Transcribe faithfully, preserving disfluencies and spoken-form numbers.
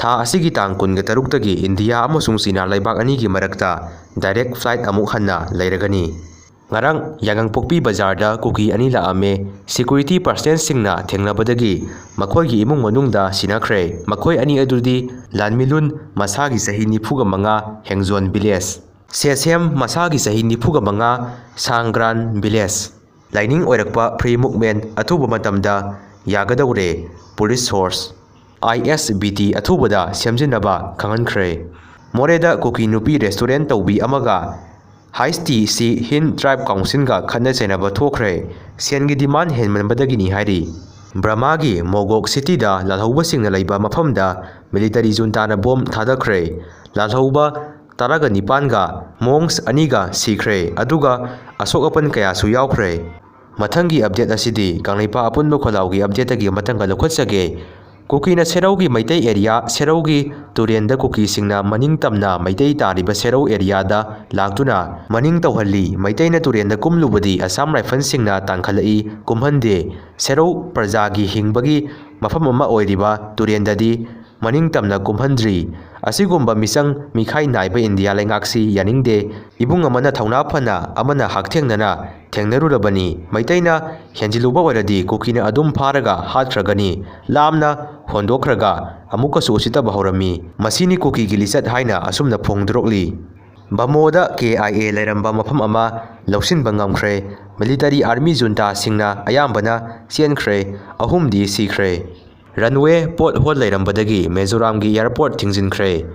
ꯊꯥ ꯑꯁꯤꯒꯤ ꯇꯥꯡ ꯀꯨꯟꯒ ꯇꯔꯨꯛꯇꯒꯤ ꯏꯟꯗꯤꯌꯥ ꯑꯃꯁꯨꯡ ꯆꯤꯅꯥ ꯂꯩꯕꯥꯛ ꯑꯅꯤꯒꯤ ꯃꯔꯛꯇ direct flight ꯑꯃꯨꯛ ꯍꯟꯅ ꯂꯩꯔꯒꯅꯤ꯫ ꯉꯔꯥꯡ ꯌꯥꯏꯉꯪꯄꯣꯛꯄꯤ ꯕꯖꯥꯔꯗ ꯀꯨꯀꯤ ꯑꯅꯤ ꯂꯥꯛꯑꯝꯃꯦ꯫ Security personnelꯁꯤꯡꯅ ꯊꯦꯡꯅꯕꯗꯒꯤ ꯃꯈꯣꯏꯒꯤ ꯏꯃꯨꯡ ꯃꯅꯨꯡꯗ ꯁꯤꯟꯅꯈ꯭ꯔꯦ꯫ ꯃꯈꯣꯏ ꯑꯅꯤ ꯑꯗꯨꯗꯤ ꯂꯥꯟꯃꯤꯂꯨꯟ, ꯃꯁꯥꯒꯤ ꯆꯍꯤ ꯅꯤꯐꯨꯒ ꯃꯉꯥ, ꯍꯦꯡꯖꯣꯟ village, ꯁꯦꯁꯦꯝ, ꯃꯁꯥꯒꯤ ꯆꯍꯤ ꯅꯤꯐꯨꯒ ꯃꯉꯥ, ꯁꯥꯡꯒ꯭ꯔꯥꯟ village꯫ ꯂꯥꯏꯅꯤꯡ ꯑꯣꯏꯔꯛꯄ free movement ꯑꯊꯨꯕ ꯃꯇꯝꯗ ꯌꯥꯒꯗꯧꯔꯦ꯫ Police source꯫ I S B T ꯑꯊꯨꯕꯗ ꯁꯦꯝꯖꯤꯟꯅꯕ ꯈꯪꯍꯟꯈ꯭ꯔꯦ꯫ ꯃꯣꯔꯦꯗ ꯀꯨꯀꯤ ꯅꯨꯄꯤ restaurant ꯇꯧꯕꯤ ꯑꯃꯒ ꯍꯥꯏꯁꯇꯤ ꯁꯤ ꯍꯤꯟ tribe councilꯒ ꯈꯠꯅ ꯆꯩꯅꯕ ꯊꯣꯛꯈ꯭ꯔꯦ꯫ ꯁꯦꯟꯒꯤ demand ꯍꯦꯟꯃꯟꯕꯗꯒꯤꯅꯤ ꯍꯥꯏꯔꯤ꯫ ꯕ꯭ꯔꯃꯥꯒꯤ ꯃꯣꯒꯣꯛ cityꯗ ꯂꯥꯜꯍꯧꯕꯁꯤꯡꯅ ꯂꯩꯕ ꯃꯐꯝꯗ military juntana bomb ꯊꯥꯗꯈ꯭ꯔꯦ꯫ ꯂꯥꯜꯍꯧꯕ ꯇꯔꯥꯒ ꯅꯤꯄꯥꯟꯒ monks ꯑꯅꯤꯒ ꯁꯤꯈ꯭ꯔꯦ, ꯑꯗꯨꯒ ꯑꯁꯣꯛ ꯑꯄꯟ ꯀꯌꯥꯁꯨ ꯌꯥꯎꯈ꯭ꯔꯦ꯫ ꯃꯊꯪꯒꯤ update ꯑꯁꯤꯗꯤ ꯀꯪꯂꯩꯄꯥꯛ ꯑꯄꯨꯟꯕ ꯈꯣꯜꯂꯥꯎꯒꯤ updateꯇꯒꯤ ꯃꯇꯪꯒ ꯂꯧꯈꯠꯆꯒꯦ꯫ ꯀꯨꯀꯤꯅ ꯁꯦꯔꯧꯒꯤ ꯃꯩꯇꯩ area, ꯁꯦꯔꯧꯒꯤ ꯇꯨꯔꯦꯟꯗ ꯀꯨꯀꯤꯁꯤꯡꯅ ꯃꯅꯤꯡ ꯇꯝꯅ ꯃꯩꯇꯩ ꯇꯥꯔꯤꯕ ꯁꯦꯔꯧ areaꯗ ꯂꯥꯛꯇꯨꯅ ꯃꯅꯤꯡ ꯇꯧꯍꯜꯂꯤ꯫ ꯃꯩꯇꯩꯅ ꯇꯨꯔꯦꯟꯗ ꯀꯨꯝꯂꯨꯕꯗꯤ Assam Riflesꯁꯤꯡꯅ ꯇꯥꯟꯈꯠꯂꯛꯏ, ꯀꯨꯝꯍꯟꯗꯦ꯫ ꯁꯦꯔꯧ ꯄ꯭ꯔꯖꯥꯒꯤ ꯍꯤꯡꯕꯒꯤ ꯃꯐꯝ ꯑꯃ ꯑꯣꯏꯔꯤꯕ ꯇꯨꯔꯦꯟꯗꯗꯤ ꯃꯅꯤꯡ ꯇꯝꯅ ꯀꯨꯝꯍꯟꯗ꯭ꯔꯤ꯫ ꯑꯁꯤꯒꯨꯝꯕ ꯃꯤꯆꯪ ꯃꯤꯈꯥꯏ ꯅꯥꯏꯕ ꯏꯟꯗꯤꯌꯥ ꯂꯩꯉꯥꯛꯁꯤ ꯌꯥꯅꯤꯡꯗꯦ꯫ ꯏꯕꯨꯡ ꯑꯃꯅ ꯊꯧꯅꯥ ꯐꯅ, ꯑꯃꯅ ꯍꯛꯊꯦꯡꯅꯅ ꯊꯦꯡꯅꯔꯨꯔꯕꯅꯤ꯫ ꯃꯩꯇꯩꯅ ꯍꯦꯟꯖꯤꯜꯂꯨꯕ ꯑꯣꯏꯔꯗꯤ ꯀꯨꯀꯤꯅ ꯑꯗꯨꯝ ꯐꯥꯔꯒ ꯍꯥꯠꯈ꯭ꯔꯒꯅꯤ꯫ ꯂꯥꯞꯅ ꯍꯣꯟꯗꯣꯛꯈ꯭ꯔꯒ ꯑꯃꯨꯛꯀꯁꯨ ꯎꯁꯤꯠꯇꯕ ꯍꯧꯔꯝꯃꯤ꯫ ꯃꯁꯤꯅꯤ ꯀꯨꯀꯤꯒꯤ ꯂꯤꯆꯠ ꯍꯥꯏꯅ ꯑꯁꯨꯝꯅ ꯐꯣꯡꯗꯣꯔꯛꯂꯤ꯫ ꯕꯃꯣꯗ K I A ꯂꯩꯔꯝꯕ ꯃꯐꯝ ꯑꯃ ꯂꯧꯁꯤꯟꯕ ꯉꯝꯈ꯭ꯔꯦ꯫ Military army juntaꯁꯤꯡꯅ ꯑꯌꯥꯝꯕꯅ ꯆꯦꯟꯈ꯭ꯔꯦ꯫ ꯑꯍꯨꯝꯗꯤ ꯁꯤꯈ꯭ꯔꯦ꯫ Runway pothole ꯂꯩꯔꯝꯕꯗꯒꯤ ꯃꯤꯖꯣꯔꯥꯝꯒꯤ airport ꯊꯤꯡꯖꯤꯟꯈ꯭ꯔꯦ꯫